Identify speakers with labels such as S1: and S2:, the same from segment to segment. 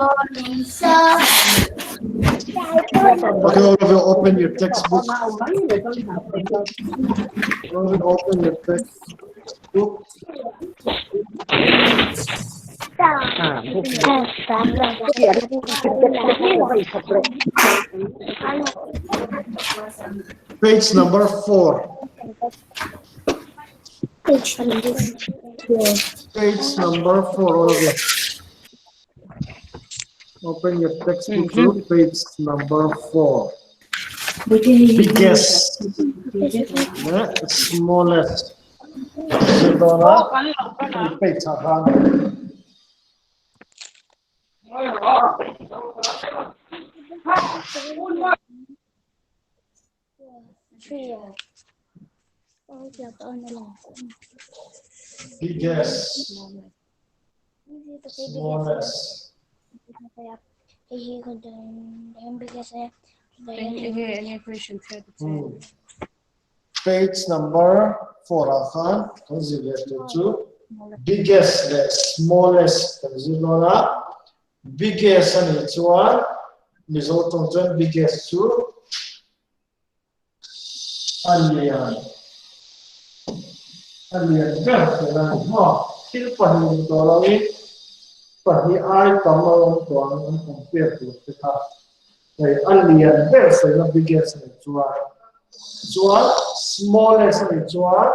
S1: Okay, all of you open your textbook. All of you open your textbook. Page number 4.
S2: Page number 4.
S1: Page number 4, all of you. Open your textbook to page number 4. Biggest, the smallest. Dona, page ahan. Biggest, smallest. Page number 4 ahan kan zir leh tur chu biggest leh smallest kan zir dawn a biggest a nih chuan Mizo tawng chuan biggest chu a lian a lian ber tur a ni maw thil pahnih ni tawh loin pahnih ai tam a awm tawh ang an compare tur te kha hei a lian ber sawina biggest a nih chuan chuan smallest a nih chuan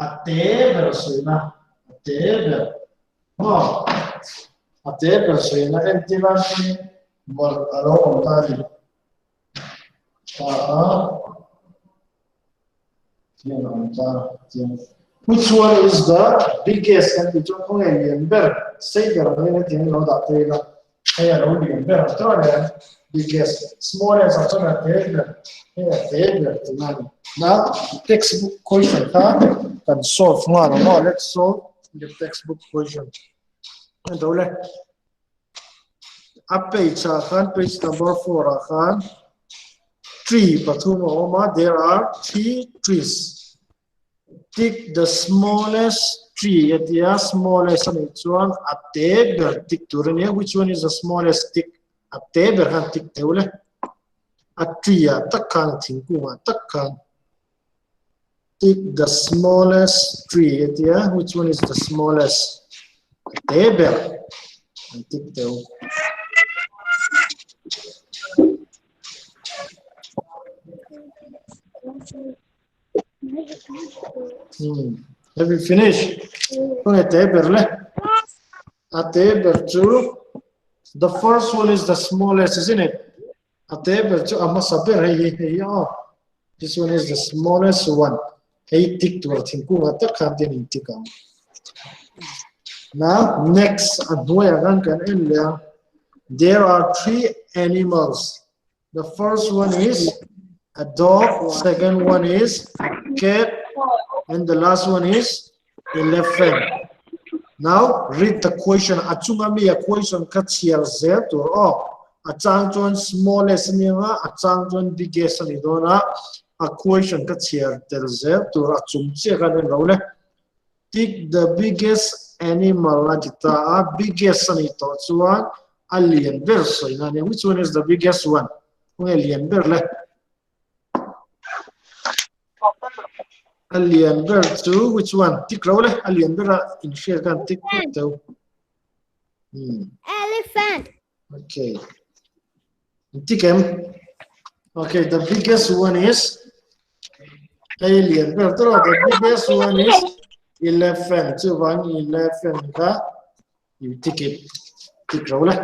S1: a te ber sawina a te ber maw a te ber sawina entir a mawlh a lo awm ta a ni. Which one is the biggest kan tih chuan khawnge lian ber sei ber ang hian hetiang lo dah thei ila hei a lo lian ber ang chuan hian biggest smallest ang chuan a te ber hei a te ber tihna a ni. Now textbook question kha kan solve nghal ang aw let's solve the textbook question. An do le. A page ah khan page number 4 ah khan tree pathum a awm a there are three trees tick the smallest tree a tia smallest a nih chuan a te ber tick tur a nia which one is the smallest tick a te ber khan tick teuh le a tree ah tak khan thingkung ah tak khan tick the smallest tree a tia which one is the smallest a te ber an tick teuh Hmm. Have you finished? Kung te ber le. A te ber chu the first one is the smallest, isn't it? A te ber chu a hmasa ber hei hi hei hi aw. This one is the smallest one. Hei tik tur thingkung ah tak khan tin in tik ang. Now next a hnuaiah khan kan en leh a. There are three animals. The first one is a dog, second one is cat, and the last one is elephant. Now read the question. A chunga mi a question kha chhiar zel tur aw. A chang chuan smallest a ni anga, a chang chuan biggest a ni dawn a. A question kha chhiar tel zel tur a chung chiah khan en lo le. Tick the biggest animal a ti ta a, biggest a nih tawh chuan a lian ber sawina a nia. Which one is the biggest one? Khawnge lian ber le? A lian ber chu which one? Tik ro le a lian ber a inhriat khan tik phawt teu. Hmm.
S2: Elephant.
S1: Okay. Tik em? Okay, the biggest one is a lian ber tawh the biggest one is elephant. Chuvang elephant kha you tick it. Tik ro le.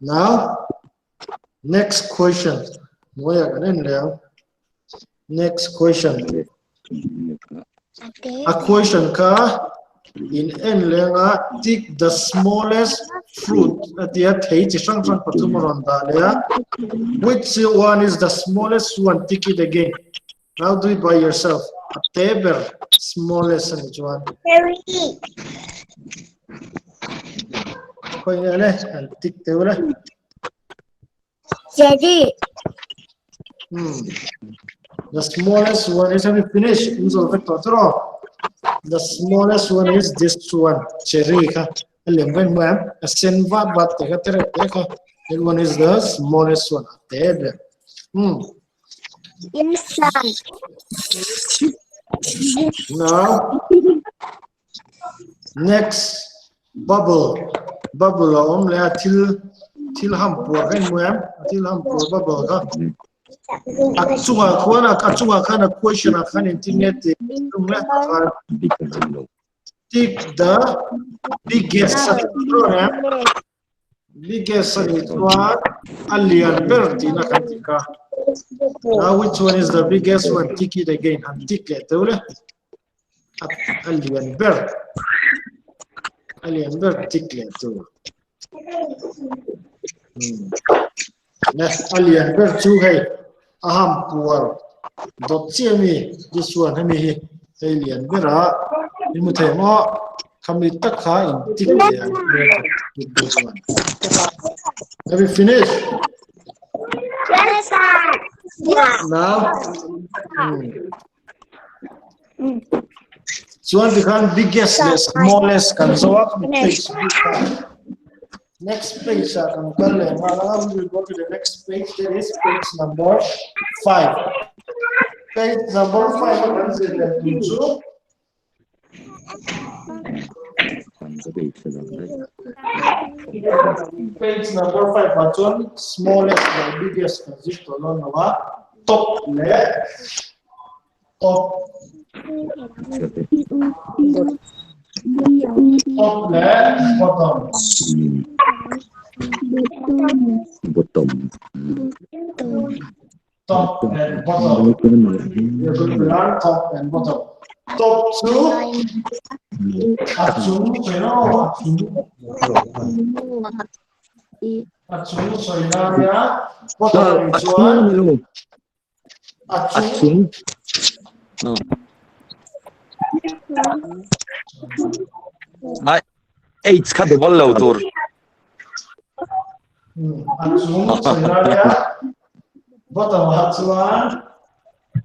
S1: Now Next question. Hnuaiah kan en leh ang. Next question. A question kha in en leng a tick the smallest fruit a tia thei chi hrang hrang pathum a rawn dah leh a. Which one is the smallest one? Tick it again. Now do it by yourself. A te ber smallest a ni chuan. Khawi nge le an tick teuh le.
S2: Jerry.
S1: Hmm. The smallest one is have you finished? In zo vek tawh chu rawh. The smallest one is this one. Cherry kha. A lem ka inhmu em? A sen vat vat te kha te reuh te kha. That one is the smallest one. A te ber. Hmm.
S2: Yes, sir.
S1: Now, next bubble. Bubble a awm leh a thil thil ham puar ka inhmu em? A thil ham puar bubble kha. A chungah khuan a chungah khan a question ah khan engtin nge tih tum leh khan tick the biggest a tih em? Biggest a nih chuan a lian ber tihna kan ti kha. Now which one is the biggest one? Tick it again. Han tick leh teuh le. A lian ber. A lian ber tick leh tur. Hmm. Le, a lian ber chu hei a ham puar dawt chiah mi this one hemi hi hei lian ber a in mu thei maw khami tak kha in tik leh ang this one have you finished
S2: Yes, sir.
S1: Now Chuan tikhan biggest leh smallest kan zo a khami page bik kha. Next page ah kan kal leh nghal a, we will go to the next page that is page number 5. Page number 5 a kan zir leh tur chu Page number 5 ah chuan smallest leh biggest kan zir tawh dawn lo a, top leh top top leh bottom.
S3: Bottom.
S1: Top and bottom. We are going to learn top and bottom. Top chu a chung sawi na aw a chung a chung sawi na nia bottom
S3: A
S1: chuan
S3: chung
S1: a
S3: a
S1: chung
S3: chung. Ai H kha double lo tur.
S1: A chung sawi lai a bottom ah chuan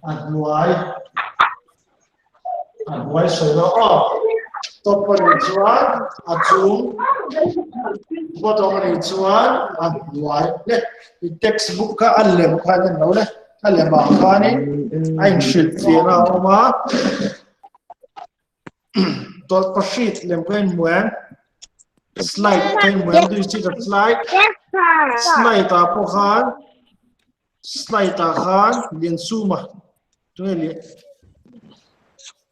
S1: a hnuai a hnuai sawi lo aw top a nih chuan a chung bottom a nih chuan a hnuai le i textbook kha a lem khan en lo le a lem ah khanin a inhrilh fiah na a awm a. Tawlhpahrit lem ka inhmu em? Slide ka inhmu em? Do you see the slide? Slide ah pawh khan slide ah khan lian suma tunge lian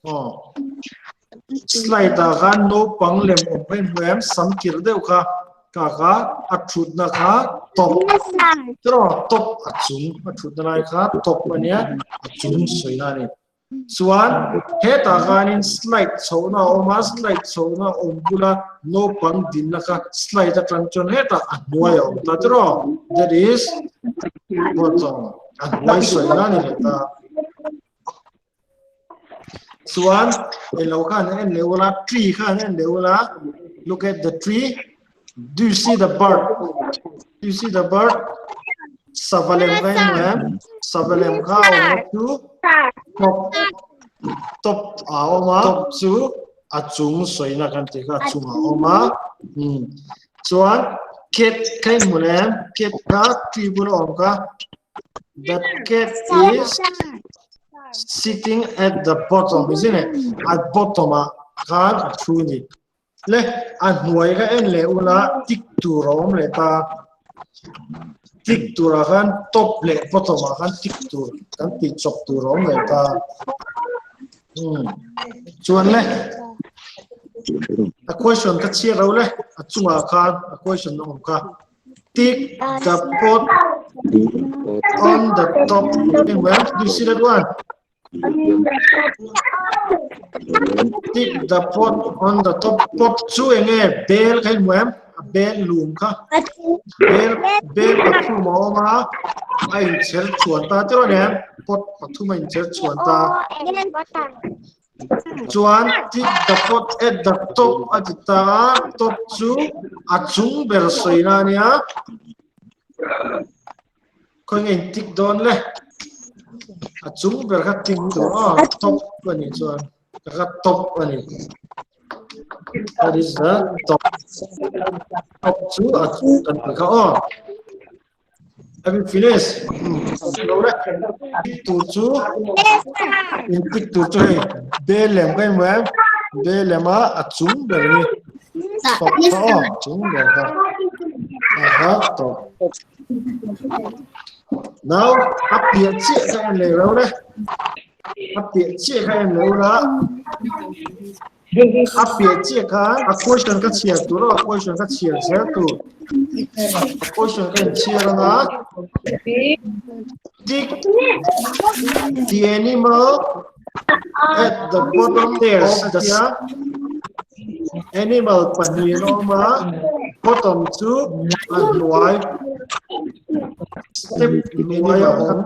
S1: oh slide ah khan naupang lem awm ka inhmu em? Sam kir deuh kha ka kha a thutna kha top tiraw top a chung a thutna lai kha top ania a chung sawina a ni. Chuan hetah khanin slide chhohna a awm a, slide chhohna awm bula naupang dinna kha slide atang chuan hetah a hnuai a awm ta tiraw? That is bottom a hnuai sawina a ni leh ta. Chuan elo khan en leh ula, tree khan en leh ula, look at the tree. Do you see the bird? Do you see the bird? Sava lem ka emaw em? Sava lem kha a awm na chu top top a awm a top chu a chung sawina kan tih kha a chung a awm a hmm chuan cat ka inhmu lem cat kha tree bula awm kha the cat is sitting at the bottom isn't it at bottom ah khan a thu ni Le, a hnuai kha en leh ula tik tur a awm leh ta. Tik turah khan top leh bottom ah khan tik tur kan tih chawp tur a awm leh ta. Hmm. Chuan le, a question ka chhiat ro le, a chungah khan a question a awm kha. Tick the pot on the top. Well, do you see that one? Tick the pot on the top pot chu enge bel kha in hmu em a bel lum kha bel bel pathum a awm a a inchher chhuan ta tiraw ni em pot pathum a inchher chhuan ta chuan tick the pot at the top a ti ta a top chu a chung ber sawina a nia Khawi nge in tik dawn le? A chung ber kha tik tur a top a nih chuan ka kha top a ni. That is the top. Top chu a chung kan ti kha aw. Have you finished? Lo le. Tick tur chu in tick tur chu hei be lem ka in em be lem a a chung ber hi top kha aw chung ber kha. Aha top. Now a piah chiah kha en leh lo le. A piah chiah kha en lo la. A piah chiah kha a question ka chhiar tur a question ka chhiar zel tur. A question ka in chhiar anga tick the animal at the bottom of the animal pahnih an awm a bottom chu a hnuai step hnuai a awm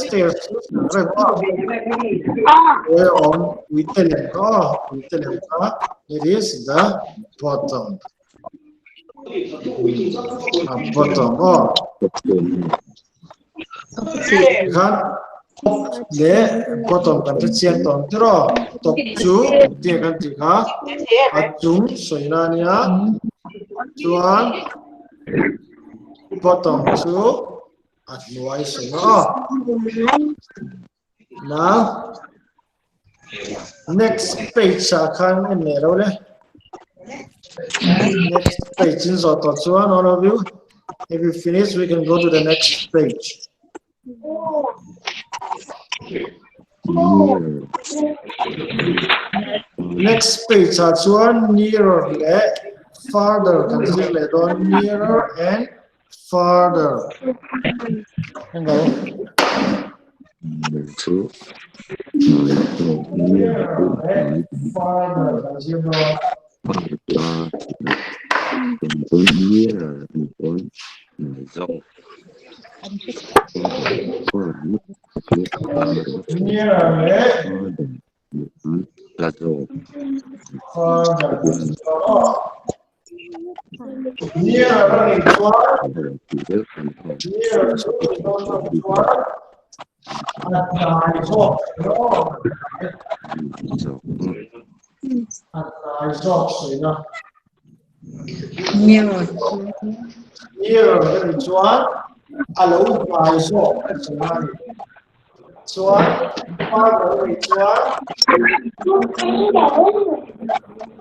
S1: stairs reng a hnuai a awm uite lem kha aw uite lem kha it is the bottom a bottom aw Tikhan top leh bottom kan hre chiang tawh ang tiraw? Top chu tia kan tih kha a chung sawina a nia chuan bottom chu a hnuai sawina aw. Now next page ah khan en leh lo le. Next page in zawh tawh chuan all of you if you finish we can go to the next page. Next page ah chuan nearer leh farther kan zir leh dawn nearer and Farther. Englo.
S3: Chu.
S1: Farther kan zir dawn. Nearer leh farther kan zir dawn aw. Nearer a nih chuan nearer chu ni dawn chuan chuan a hnai zawk aw a hnai zawk sawi na.
S4: Nearer.
S1: Nearer a nih chuan a lo hnai zawk a sawi na a ni. Chuan farther a nih chuan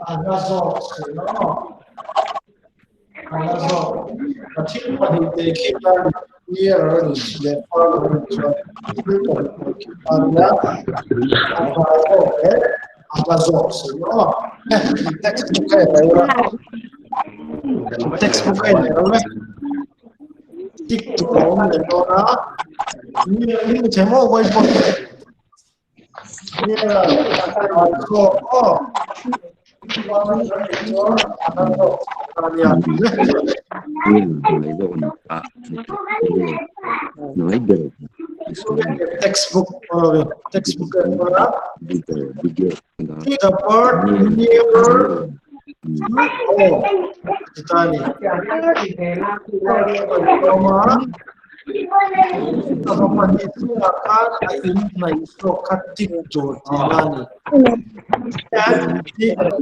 S1: a hla zawk sawi na aw. A hla zawk. A thil pahnih te khi tan nearer a nih leh farther a nih chuan thil pahnih te khi tan nia a hnai zawk leh a hla zawk sawi na aw. Textbook a en lo la. Textbook a en lo la. Tik tuk a awm leh dawn a, mi mi thei maw whiteboard Textbook textbook The bird nearer Oh, titani. And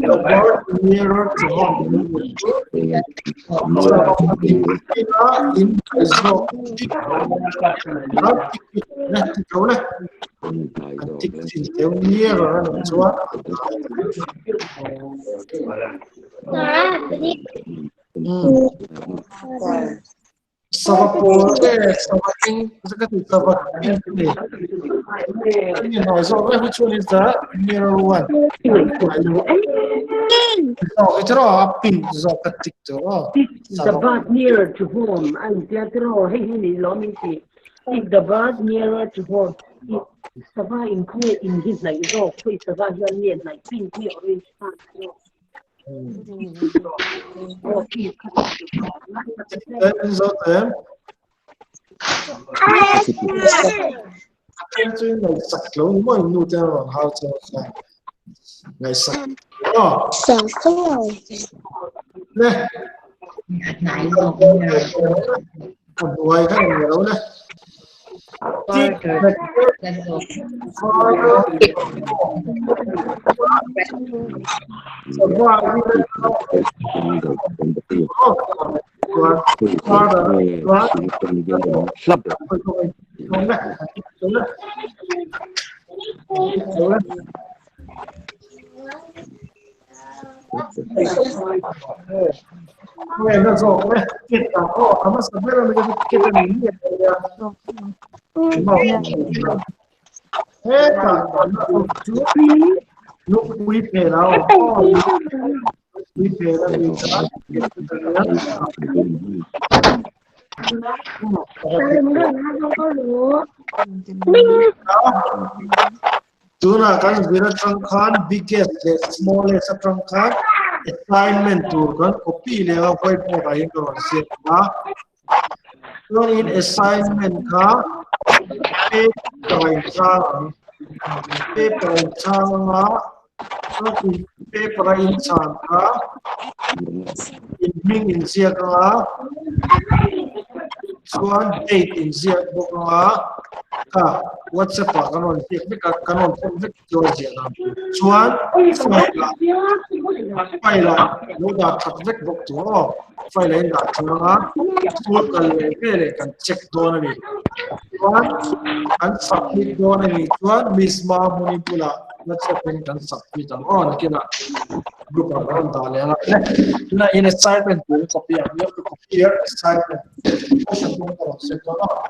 S1: the bird nearer to home. Sava pawl te sava eng ka ti sava eng ka ti ni hnai zawk le which one is the nearer one zawk hi tiraw a pink zawk ka tik tiraw
S5: The bird nearer to home an tia tiraw hei hi ni lawm in ti If the bird nearer to home sava in khawnge in hi hnaih zawk khawi sava hian nge hnaih pink nge orange khan zawk
S1: Tunah kan zir atang khan biggest leh smallest atang khan assignment tur kan copy leh a whiteboard ah hian ka rawn ziak a. Chuanin assignment kha paper a inchang ang. Paper a inchang anga chuan paper a inchan kha in hming inziak anga chuan date inziak bawk anga kha WhatsApp ah kan rawn ziak vek a kan rawn pawm vek chuan ziah dan tur chuan file ah file ah lo dah that vek bawk tur aw file ah in dah that anga school kal leh veleh kan check dawn a ni chuan an submit dawn a ni chuan Miss Mamuni bulah WhatsApp in kan submit ang aw nakinah group ah kan rawn dah leh anga tunah in assignment tur copy ang you have to copy your assignment question dawn ka rawn set dawn aw.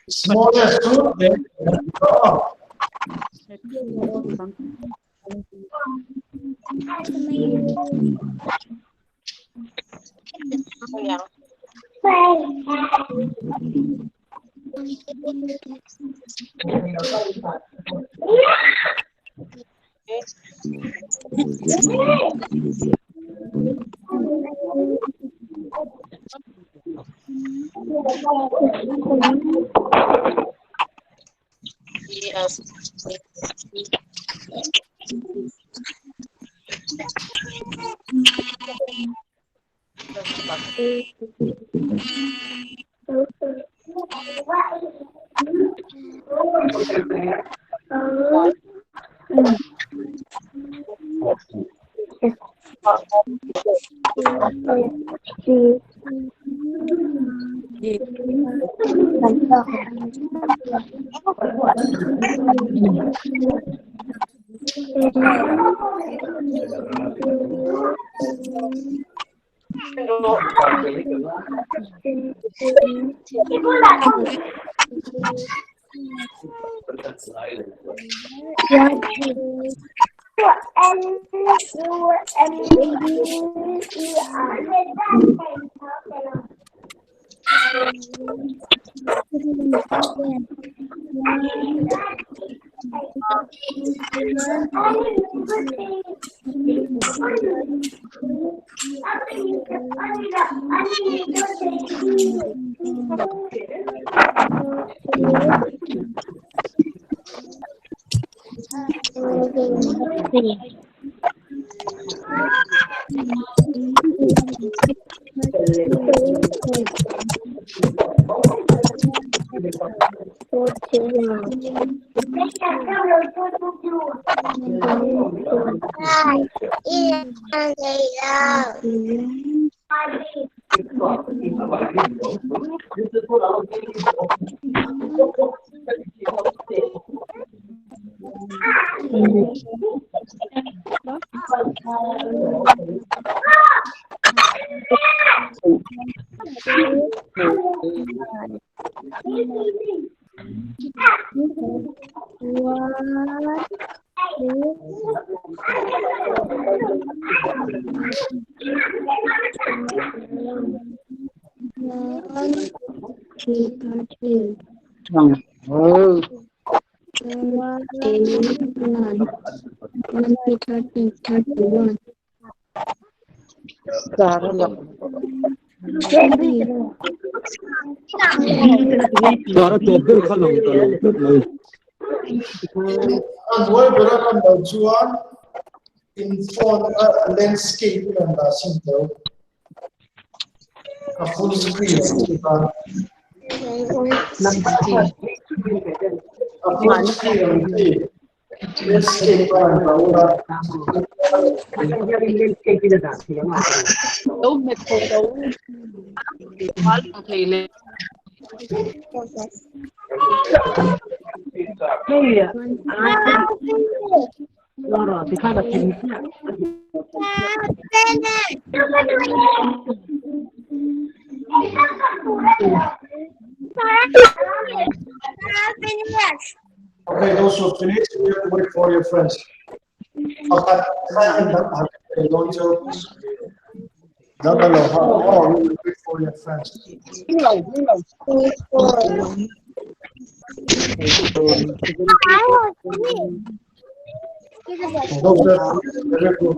S1: Smallest two,
S3: Dara tawp ber kha lang ta lo tlat mai.
S1: A hnuai bera kan lo chuan in phone a landscape in an dah sin teu. A full screen ang chi khan. A full screen ang chi. Landscape a an dah ula.
S4: Lo hmet tawh lo. Hal thei le.
S1: Okay, those who finish, we have to wait for your friends. Pakhat kha in dang har thei dawn chu. Dang a lo ha. Oh, we will wait for your friends. Those who have finished, very good.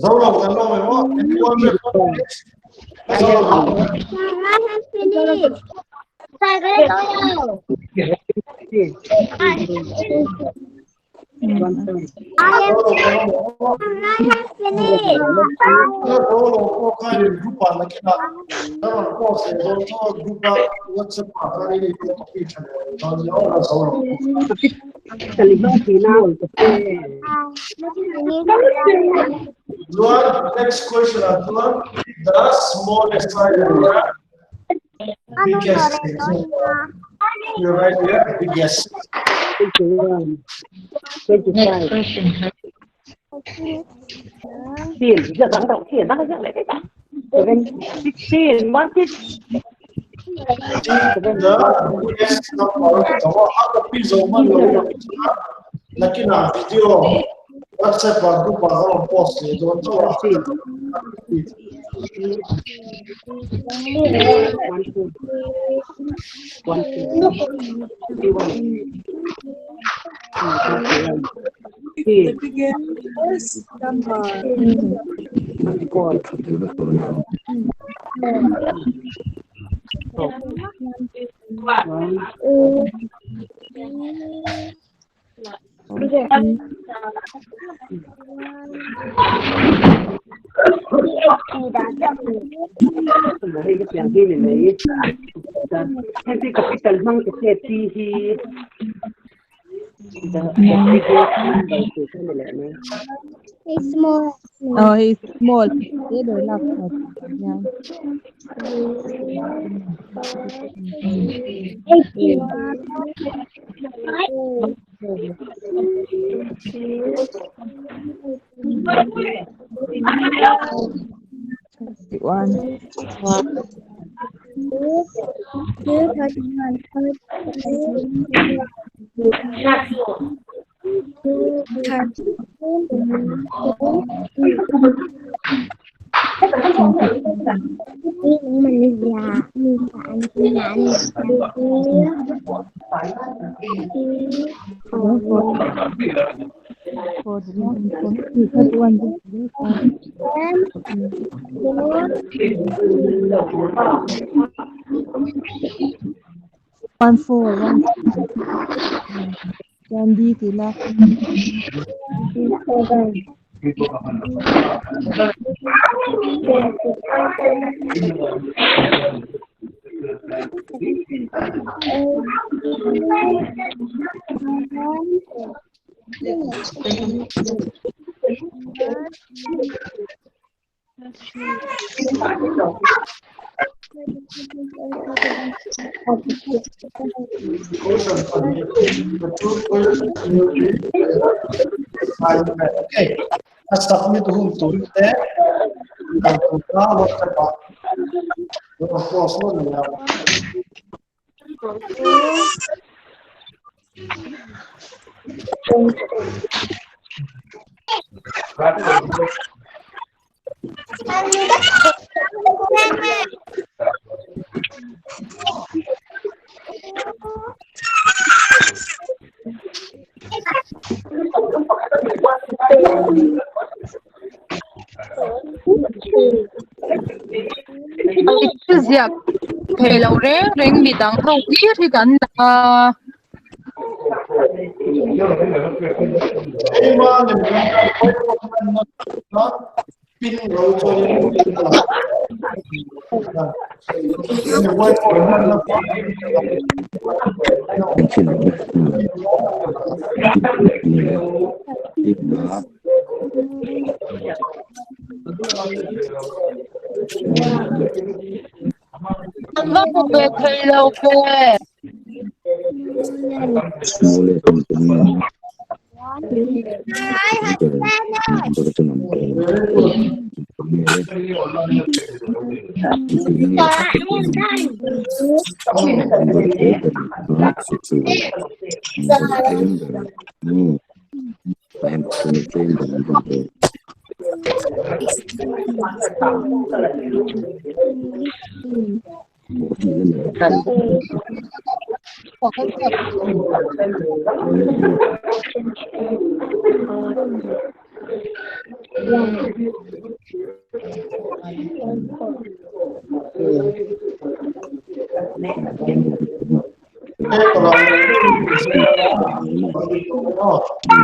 S1: Zo lo kan lo mai maw? Anyone with finish? Zo lo. Zo lo kan lo maw? La zo lo pawh khan in group ah nakinah la rawn post leh dawn chu group a WhatsApp ah khan in copy tha leh ang dawn nia aw la zo lo pawh khan. Chuan next question ah chuan the smallest island biggest you're right here biggest.
S4: Next question.
S1: The biggest number a copy zo man lo nakinah video WhatsApp ah group ah ka rawn post leh dawn chauh a.
S2: Hei small.
S4: Oh, hei small te ber lak that hian. 31. 1 4 1 chuan D ti la.
S1: Okay. A submit hun tur te kan tu ta WhatsApp ah rawn post lo ni a.
S4: Ziak thei lo reng reng midang ho hlir hi kan la. An va hmu ve thei lo ve.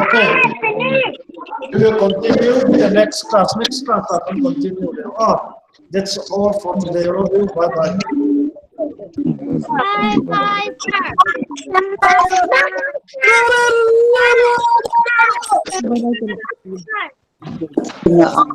S1: Okay. We will continue with the next class. Next class I can continue. Oh, that's all for today. All of you. Bye bye.
S2: Bye bye.
S4: Bye bye.